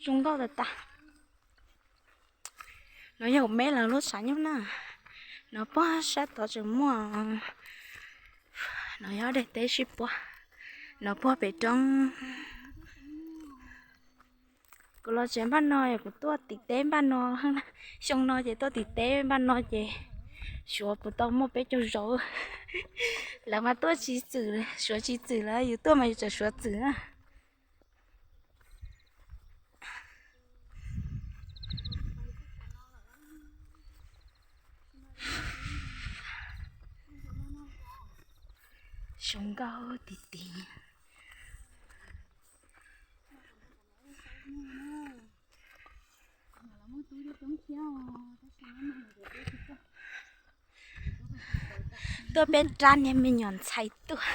Zoo nkauj tas tas. No yog kuv me lawv lub tshav nyuj na. No puag sab tod tseem muaj. No yog daim teb sib puab. No puag pem roob. Kuv los tsev npaj no, kuv tuaj tim teb npaj no. Xyoo no ces tuaj tim teb npaj no ces suav puas tau muaj peb caug zaus. Lawv mas tuaj tsis txwm, suav tsis txwm lawm, yus tuaj mas yus tseem suav txwm na. Zoo nkauj tiag tiag. Tuaj peb rab niag me nyuam ntxhais tuaj.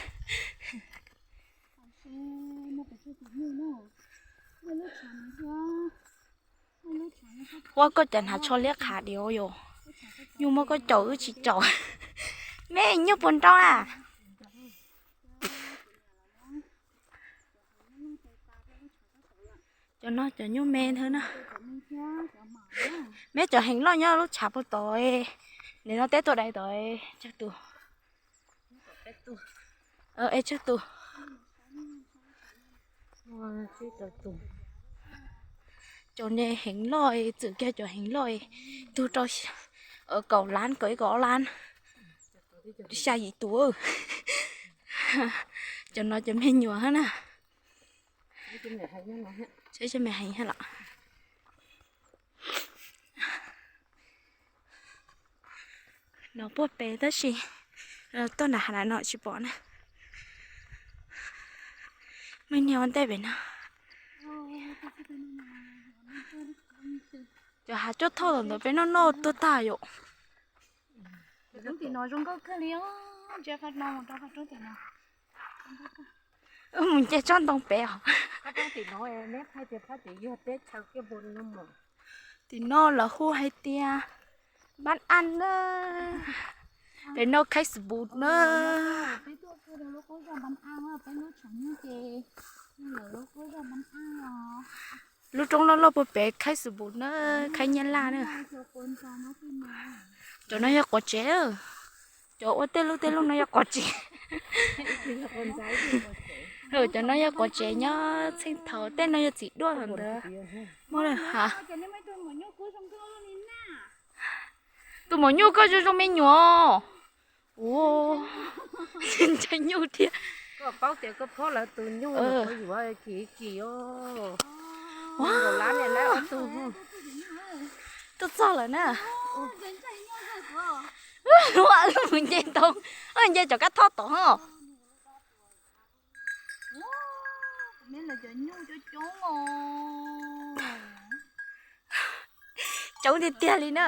Ua koj cov hnav tsho liab qhav diam yom. Nyuj muab koj caum wb tsis caum. Me nyuj puas nrau na. Cov no cov nyuj me ntawd na. Me cov heev loj nyob lub tshav puag tod. Nim no teb tuaj dai tod tsawg tus. Tsawg tus. Cov ne heev loj, txwm kiag cov heev loj, tug rau kaum lab, kaum ib kaum ob lab, xya yim tus. Cov no cov me nyuam na. Saib me heev los. No puag pem tab sis tuaj nram hav no tsis pom na. Muaj niag ua ntej pem no. Cov hav cuaj thoj tom ntawd peb noj noj tuag tag yom. Wb mus nce tsob ntoo pem os. Tim no lawv hu hais tias Npab Aj na. Pem no Khaib Xus Npus na. Lub roob loj loj puag pem Khaib Xus Npus na, Khaib Nyab Laj na. Cov no yog quav tsev. Cov ua tej lub tej lub no yog quav tsev. Cov no yog quav tsev nyob txheej thaum, tej no yog txiv duaj thaum ntawd. Muaj lawm ha. Tus maum nyuj koj zoo zoo me nyuam. Ua, ntshai nyuj thiab. Koj paub tias koj phob lawv tus nyuj yuav kim kim os. Ua, lab niam lab tus. Tuaj txog lawm na. Ua, mus nce ntoo, nce cov kab thoj tod ho. Coob tiag tiag li na.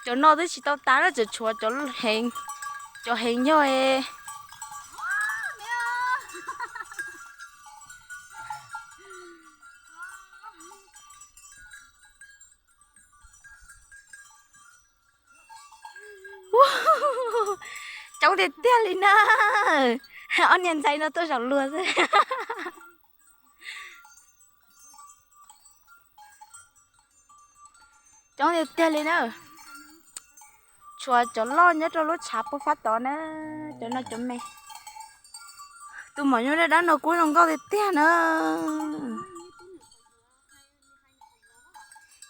Cov no twb tsis tau tas na, tseem tshuav cov heev, cov heev yog. Coob tiag tiag li na. Ob niag ntxhais no tuaj zaum luag xwb. Coob tiag tiag li na. Tshuav cov loj nyob rau lub tshav puag fab tod na. Cov no cov me. Tus maum nyuj dab dab no kuj zoo nkauj tiag tiag na.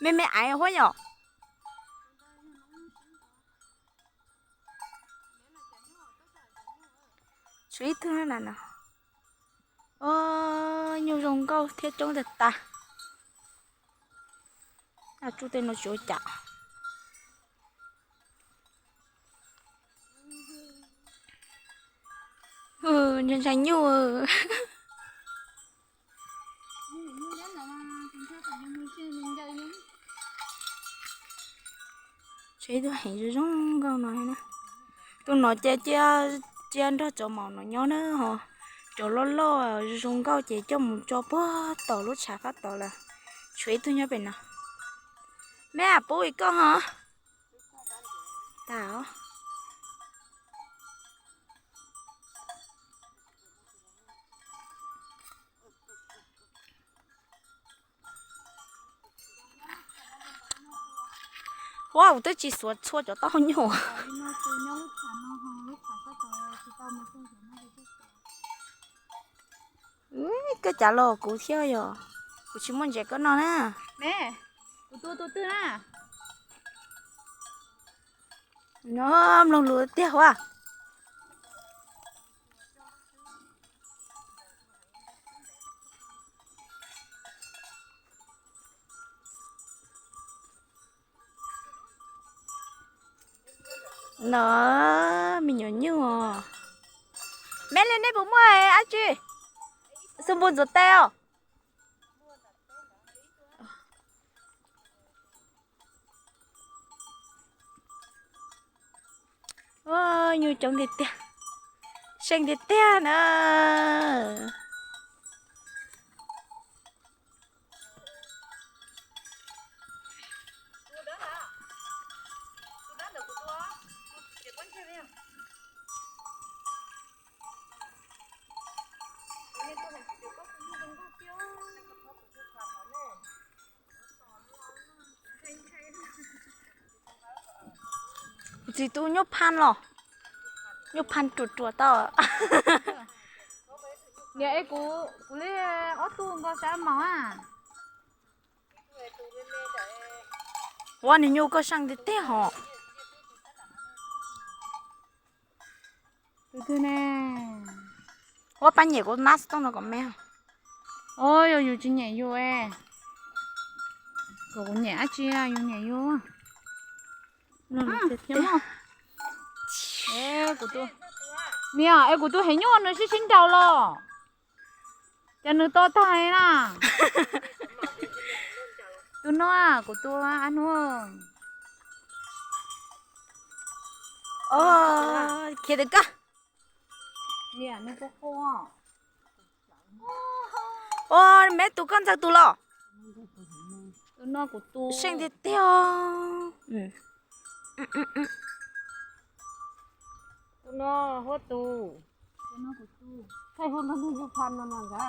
Me me aiv huab yom. Tshuav ib tug na no. Nyuj zoo nkauj thiab coob tag tag. Tsuj tej no tsis ua cas. Ntshai ntshai nyuj. Tshuav ib tug heev zoo zoo nkauj no na. Tus no ces cia nrog cov maum no nyob na ho. Cov loj loj zoo zoo nkauj ces coj mus tso puag tom lub tshav fab tod lawm. Tshuav ib tug nyob pem no. Me a pub i koj ho. Tas os. Ua, kuv twb tsis xuav txhua cov taub hau nyuj. Koj cav los kuv thiab yog, kuv tsis muaj ntses koj noj na. Kuv tua tus twg na? No, mloog lus tiag hua. No, me nyuam nyuj. Me li nej puas muaj dab tsi? Xu npus ntxuav tes os. Nyuj coob tiag tiag, seej tiag tiag na. Kuv txiv tu nyuj phaj los, nyuj phaj ruam ruam tau. Niam, es kuv, kuv li ob tug nkaus sab mos a. Ua, nws nyuj koj seej tiag tiag hos. Tus twg ne? Ua, pab nyem kuv nab xov tooj no kom me. O, yog yus tsis nyem yus es, kom kuv nyem dab tsi yus nyem yus. Niam, es kuv tus hev nyuj nws sib sib nraus los, cas nws to tag li na. Tus no, kuv tus ab nuj. Khiav tim koj. Ua, me tus koj ntxawg tus los. Tus no kuv tus. Seej tiag tiag. Tus no huab tus.